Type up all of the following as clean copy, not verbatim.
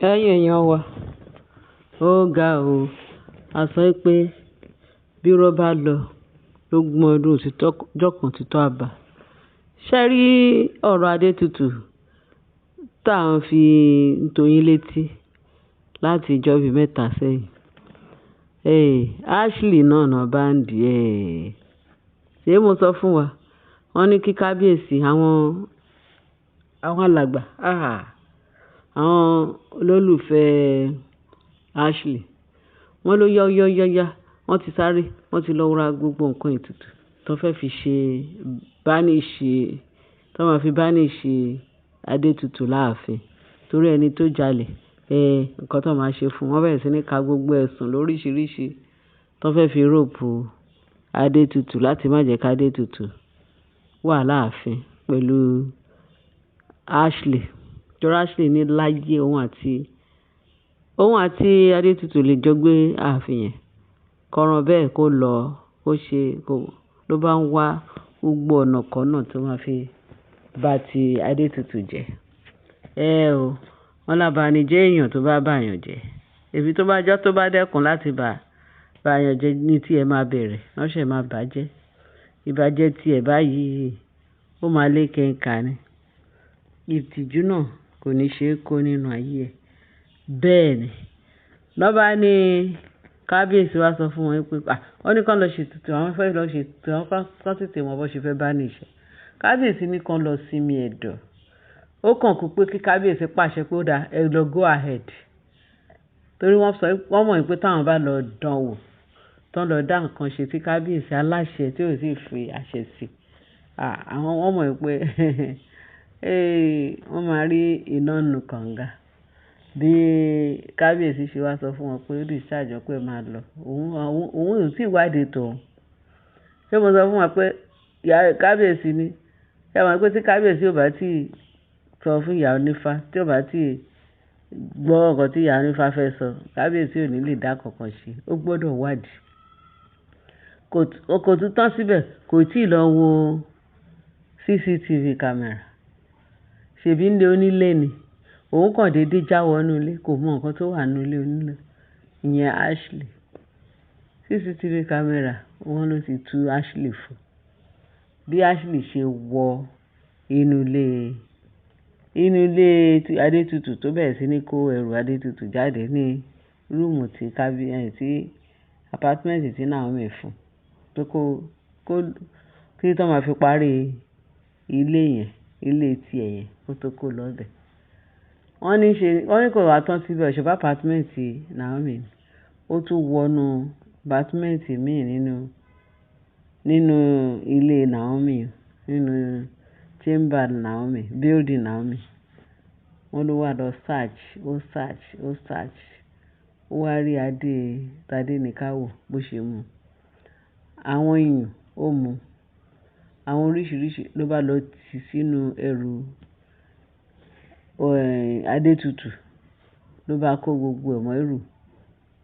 Ẹ̀yin èèyàn wa, ó ga o. A sọ pé bí irọ́ bá lọ lógún ọdún, òtítọ́ ọjọ́ kan òtítọ́ á bá. Ṣé rí ọ̀rọ̀ Adétutù tá ń fi ń tó yín létí láti ìjọ́ bí mẹ́ta sẹ́yìn? Hey, Ashley náà náà bá ń dì ẹ́. Ṣé mo sọ fún wa? Wọ́n ní kí kábíyèsí àwọn alàgbà, àwọn olólùfẹ́ Ashley. Wọ́n ló yọ́ yọ́ yọ́ yá. Wọ́n ti sáré, wọ́n ti lọ ra gbogbo nǹkan ètùtù tó fẹ́ fi ṣe banish, tó máa fi banish Adétutù láàfin. Torí ẹni tó jalè, nǹkan tó máa ṣe fún wọn bẹ̀rẹ̀ sí ní ka gbogbo ẹ̀sùn lóríṣiríṣi tó fẹ́ fi rope Adétutù láti má jẹ́ kí Adétutù wà láàfin pẹ̀lú Ashley. Torí Ashley ní láyé òun àti Adétutù lè jọ gbé ààfin yẹn. Kọ́ran bẹ́ẹ̀ kó lọ, kó ṣe, kó ló bá ń wá gbogbo ọ̀nà kan náà tó máa fi bá ti Adétutù jẹ́. Ẹ o, wọ́n lábani jẹ́ èèyàn tó bá bá èèyàn jẹ́. Èbí tó bá jọ́ tó bá dẹ́kun láti bá èèyàn jẹ́ ní tí ẹ máa bẹ̀rẹ̀, wọ́n ṣẹ̀ máa bá jẹ́. Ìbàjẹ́ tí ẹ bá yìí, ó máa lé kẹ́ńkà ni. Ìtìjú náà kò ní ṣe é kó nínú ayé ẹ. Bẹ́ẹ̀ ni. Lọ́ bá ní kábíyèsí wá sọ fún wọn pé, à, wọ́n ní kí wọ́n lọ ṣe ètùtù, àwọn fẹ́ lọ ṣe ètùtù, àwọn kán tètè mọ bó ṣe fẹ́ banish ẹ. Kábíyèsí ní kí wọ́n lọ sinmi ẹ̀dọ̀. Ó kàn kú pé kí kábíyèsí pàṣẹ pé ó dá ẹ lọ, go ahead. Torí wọ́n sọ, wọ́n mọ̀ pé tí àwọn bá lọ dán wò, tí wọ́n lọ dá nǹkan ṣe tí kábíyèsí aláṣẹ tí ò sì fi àṣẹ sí, à, àwọn wọ́n mọ̀ pé wọ́n máa rí iná nínú kànga. Bí kábíyèsí ṣe wá sọ fún wọn pé ó discharge wọn pé ẹ máa lọ. Òun ò tí ì wádìí tó. Ṣé mo sọ fún wọn pé ìyá kábíyèsí ni? Ṣé ẹ mọ̀ pé tí kábíyèsí ò bá tí sọ fún ìyá onífá, tí ò bá tí gbọ́ nǹkan tí ìyá onífá fẹ́ sọ, kábíyèsí ò ní lè dá kankan ṣe. Ó gbọdọ̀ wádìí. Kò tún tán síbẹ̀, kò tí ì lọ wo CCTV camera. Ṣèbí nílé onílé ni. Òun kàn dédé já wọ inú ilé, kò mọ nǹkan tó wà nínú ilé onílé. Ìyẹn Ashley. CCTV camera wọ́n ló ti tú Ashley fún. Bí Ashley ṣe wọ inú ilé Adétutù tó bẹ̀rẹ̀ sí ní kó ẹrù Adétutù jáde ní room tí apartment tí Naomi fún. Pé kó, kí tó máa fi parí ilé yẹn, ilé tí ẹ yẹn kó tó kó lọ bẹ̀. Wọ́n ní ṣe, wọ́n ní kò wá tán síbẹ̀, ṣe bá apartment Naomi ni. Ó tún wọ inú apartment míì nínú ilé Naomi, nínú chamber Naomi, building Naomi. Wọ́n ló wá lọ search, ó search, ó search. Ó wá rí adé Tádéníkàwò bó ṣe mú. Àwọn iyùn ó mú. Àwọn oríṣiríṣi ló bá lọ tì sínú ẹrù, Adétutù ló bá kó gbogbo ẹ̀ mọ́ ẹrù.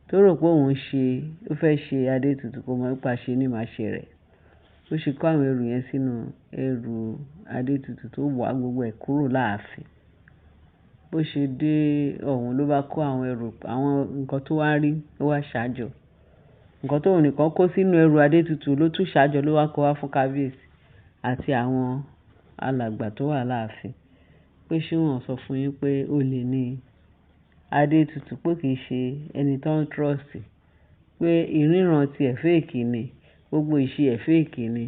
Tó rò pé òun ṣe, ó fẹ́ ṣe Adétutù kò mọ̀ pé aṣe ní máa ṣe rẹ̀. Ó ṣe kó àwọn ẹrù yẹn sínú ẹrù Adétutù tó wá gbogbo ẹ̀ kúrò láàfin. Bó ṣe dé ọ̀hún ló bá kó àwọn ẹrù, àwọn nǹkan tó wá rí, ó wá ṣàjọ. Nǹkan tó òun nìkan kó sínú ẹrù Adétutù ló tún ṣàjọ ló wá kó wá fún kábíyèsí àti àwọn alàgbà tó wà láàfin. Pé ṣé wọ́n sọ fún yín pé olè ní Adétutù, pé kì í ṣe ẹni tó ń trust, pé ìríran tí ẹ fake ni, gbogbo ìṣe ẹ fake ni.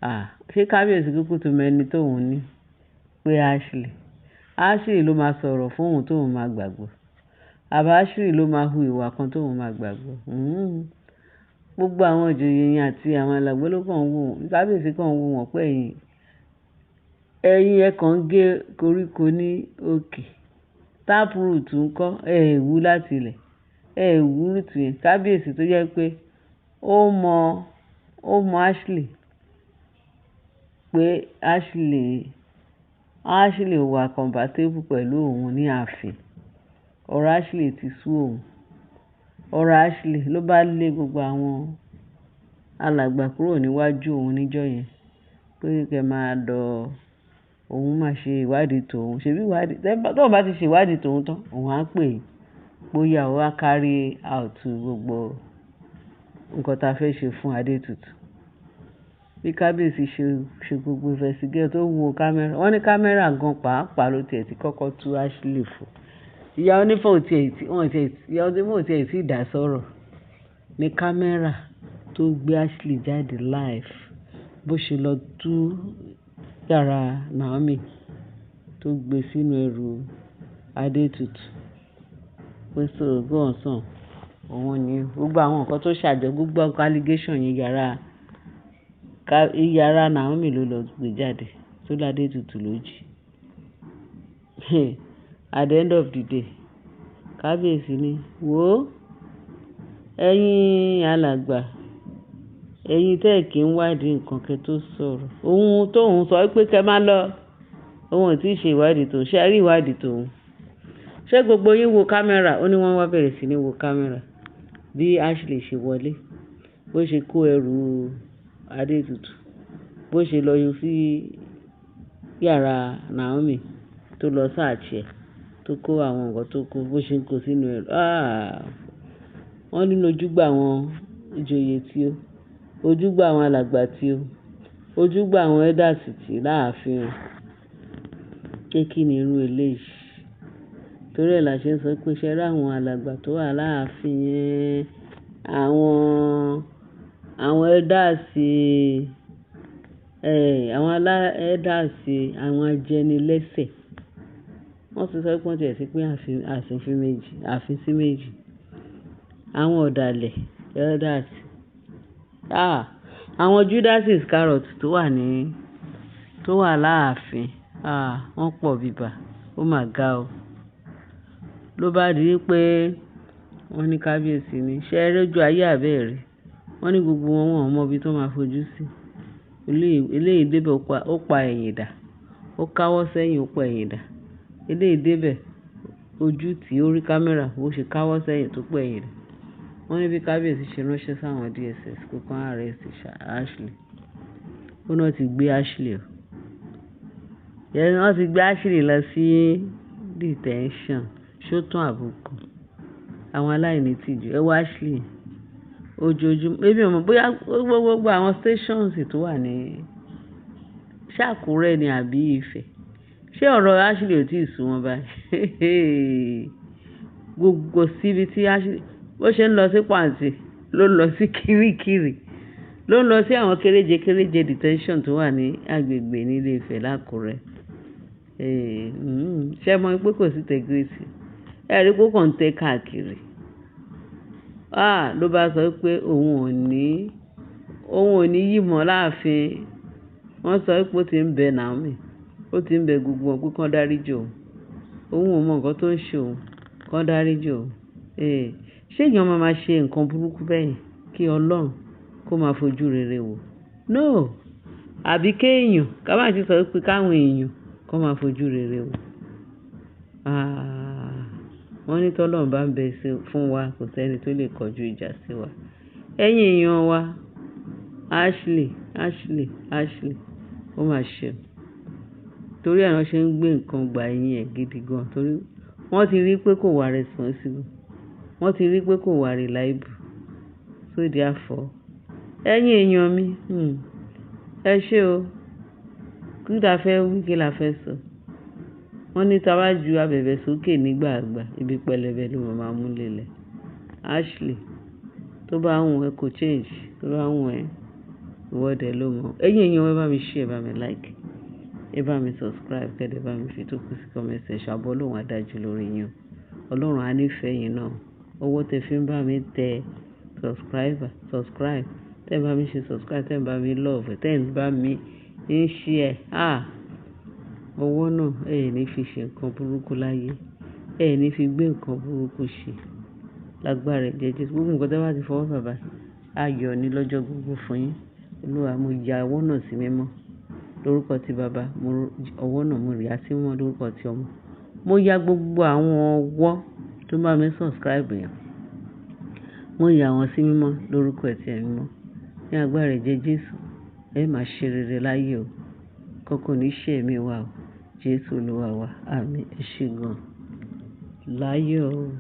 À, ṣé kábíyèsí kúkú tó mọ ẹni tó òun ní? Pé Ashley. Ashley ló máa sọ̀rọ̀ fún òun tó òun máa gbàgbọ́. Àbí Ashley ló máa hu ìwà kan tó òun máa gbàgbọ́. Gbogbo àwọn ìjòyè yẹn àti àwọn alàgbà ló kàn ń wò wọ́n. Kábíyèsí kàn ń wò wọ́n pé ẹ̀yin ẹ kàn ń gé koríko ní òkè. Tap root ńkọ́, ẹ wú láti ilẹ̀. Ẹ wú root yẹn. Kábíyèsí tó jẹ́ pé ó mọ Ashley pé Ashley wà compatible pẹ̀lú òun ní ààfin. Ọ̀rọ̀ Ashley ti sú òun. Ọ̀rọ̀ Ashley ló bá lé gbogbo àwọn alàgbà kúrò níwájú òun níjọ́ yẹn. Pé kí ẹ máa lọ. Òun máa ṣe ìwádìí tòun. Ṣèbí ìwádìí, tóun bá ti ṣe ìwádìí tòun tán, òun á pè é bóyá ó wá carry out gbogbo nǹkan tí a fẹ́ ṣe fún Adétutù. Bí kábíyèsí ṣe, ṣe gbogbo investigate tó wo camera. Wọ́n ní camera gan pàápàá ló tiẹ̀ tí kọ́kọ́ tú Ashley fún. Ìyá onífá ò tí ì tí, wọ́n ti, ìyá onífá ò tí ì tí dà sọ̀rọ̀. Ní camera tó gbé Ashley jáde live, bó ṣe lọ tú yàrá Naomi tó gbé sínú ẹrù Adétutù. Pé so go on sàn. Òun ni gbogbo àwọn nǹkan tó ṣàjọ, gbogbo allegation yẹn yàrá, yàrá Naomi ló lọ gbé jáde. Tó lá Adétutù ló jí. At the end of the day, kábíyèsí ní, wò ó, ẹ̀yin alàgbà, ẹ̀yin tẹ́ kí ń wádìí nǹkan kí ẹ tó sọ̀rọ̀. Ohun tó ń sọ pé kí ẹ má lọ. Òun ò tí ì ṣe ìwádìí tòun. Ṣé ẹ rí ìwádìí tòun? Ṣé gbogbo yín wo camera? Ó ní wọ́n wá bẹ̀rẹ̀ sí ní wo camera. Bí Ashley ṣe wọlé, bó ṣe kó ẹrù Adétutù, bó ṣe lọ yọ sí yàrá Naomi tó lọ search ẹ̀, tó kó àwọn nǹkan tó kó, bó ṣe ń kó sínú ẹrù. Ah! Wọ́n ní ojú gbà àwọn ìjòyè tí ó, ojú gbà àwọn alàgbà tí ó, ojú gbà àwọn elders tí láàfin o. Pé kí ni irú eléyìí? Torí ẹ là ṣe ń sọ pé ṣé ẹ rí àwọn alàgbà tó wà láàfin yẹn, àwọn, àwọn elders, àwọn alá elders, àwọn ajẹnilẹ́sẹ̀. Wọ́n ti sọ pé wọ́n ti ẹ̀ sí pín ààfin, ààfin méjì, ààfin sí méjì. Àwọn ọ̀dàlẹ̀ elders. Ah! Àwọn Judas Iscariot tó wà ní, tó wà láàfin. Ah! Wọ́n pọ̀ bíbà. Ó mà ga o. Ló bá di pé wọ́n ní kábíyèsí ní, ṣé ẹ rí ojú ayé àbẹ́ẹ̀rẹ̀? Wọ́n ní gbogbo wọn, wọ́n ò mọ ibi tó máa fojú sí. Eléyìí dé bẹ̀ ó pa ẹ̀yìn dà. Ó káwọ́ sẹ́yìn, ó pa ẹ̀yìn dà. Eléyìí dé bẹ̀, ojú tí ó rí camera, bó ṣe káwọ́ sẹ́yìn tó pa ẹ̀yìn dà. Wọ́n ní bí kábíyèsí ṣe ránṣẹ́ sáwọn DSS pé kí wọ́n arrest Ashley. Ó náà ti gbé Ashley o. Yẹn wọ́n ti gbé Ashley lọ sí detention. Ṣó tán àbùkù? Àwọn aláìní tìjú. Ẹ wo Ashley. Ojoojúmọ́, èmi ò mọ̀ bóyá gbogbo àwọn stations tó wà ní ṣé Àkúrẹ́ ni àbí Ifẹ̀. Ṣé ọ̀rọ̀ Ashley ò tí ì sú wọn báyìí? Gbogbo síbi tí Ashley, bó ṣe ń lọ sí Pàǹtí, ló ń lọ sí Kirikiri, ló ń lọ sí àwọn kéréje kéréje detention tó wà ní agbègbè ní Ilé Ifẹ̀ l'Ákúrẹ́. Ṣé ẹ mọ̀ pé kò sí integrity? Ẹ rí pé ó kàn ń tẹ́ káàkiri. Ah! Ló bá sọ pé òun ò ní yí mọ́ láàfin. Wọ́n sọ pé ó ti ń bẹ Naomi, ó ti ń bẹ gbogbo wọn pé kí wọ́n dáríji òun. Òun ò mọ nǹkan tó ń ṣe òun, kí wọ́n dáríji òun. Ṣé èèyàn máa ma ṣe nǹkan burúkú bẹ́yẹn kí Ọlọ́run kó máa fojú rere wò? No! Àbí kí èèyàn, ká má sì sọ pé káwọn èèyàn kó máa fojú rere wò. Ah! Wọ́n ní tí Ọlọ́run bá ń bẹ fún wa, kò sí ẹni tó lè kọjú ìjà sí wa. Ẹ̀yin èèyàn wa, Ashley, Ashley, Ashley, ó mà ṣe o. Torí ẹ ná ṣe ń gbé nǹkan gbà ẹ̀yìn ẹ̀ gidi gan. Torí wọ́n ti rí pé kò wà responsible. Wọ́n ti rí pé kò wà reliable. So therefore, ẹ̀yin èèyàn mi, ẹ ṣé o. Kí la fẹ́ wí, kí la fẹ́ sọ? Wọ́n ní tí a bá ju abẹ̀bẹ̀ sókè nígbà àgbà, ibi pẹlẹbẹ ló máa mú lélẹ̀. Ashley, tó bá wù ẹ́ kó change, tó bá wù ẹ́, ìwọ dẹ̀ ló mọ̀. Ẹ̀yin èèyàn, ẹ bá mi share, ẹ bá mi like, ẹ bá mi subscribe, kẹ́ dẹ̀ bá mi fi tó kù sí comment section. Àbọ̀ Ọlọ́run á dájú lórí yín o. Ọlọ́run á nífẹ̀ẹ́ yín náà. Owó tẹ fi ń bá mi tẹ subscriber, subscribe. Tẹ́ ẹ bá mi ṣe subscribe, tẹ́ ẹ bá mi love, tẹ́ ẹ bá mi ń share. Ah! Owó náà ẹ ní fi ṣe nǹkan burúkú láyé. Ẹ ní fi gbé nǹkan burúkú ṣe. Lágbára ẹ̀jẹ̀ Jésù. Gbogbo nǹkan tí ẹ bá ti fọwọ́ bà báyìí, ayọ̀ ni lọ́jọ́ gbogbo fún yín. Olúwa, mo ya ọwọ́ náà sí mímọ́. Lórúkọ tí baba, mo ọwọ́ náà mo yà sí mímọ́ lórúkọ tí ọmọ. Mo ya gbogbo àwọn ọwọ́ tó bá mi subscribe yẹn. Mo ya wọn sí mímọ́ lórúkọ tí ẹ̀mí mímọ́. Ní agbára ẹ̀jẹ̀ Jésù, ẹ máa ṣe rere láyé o. Nǹkan kò ní ṣe ẹ̀mí wa o. Jésù Olúwa wa. Àmín. Ẹ ṣé gan. Láyọ̀ o.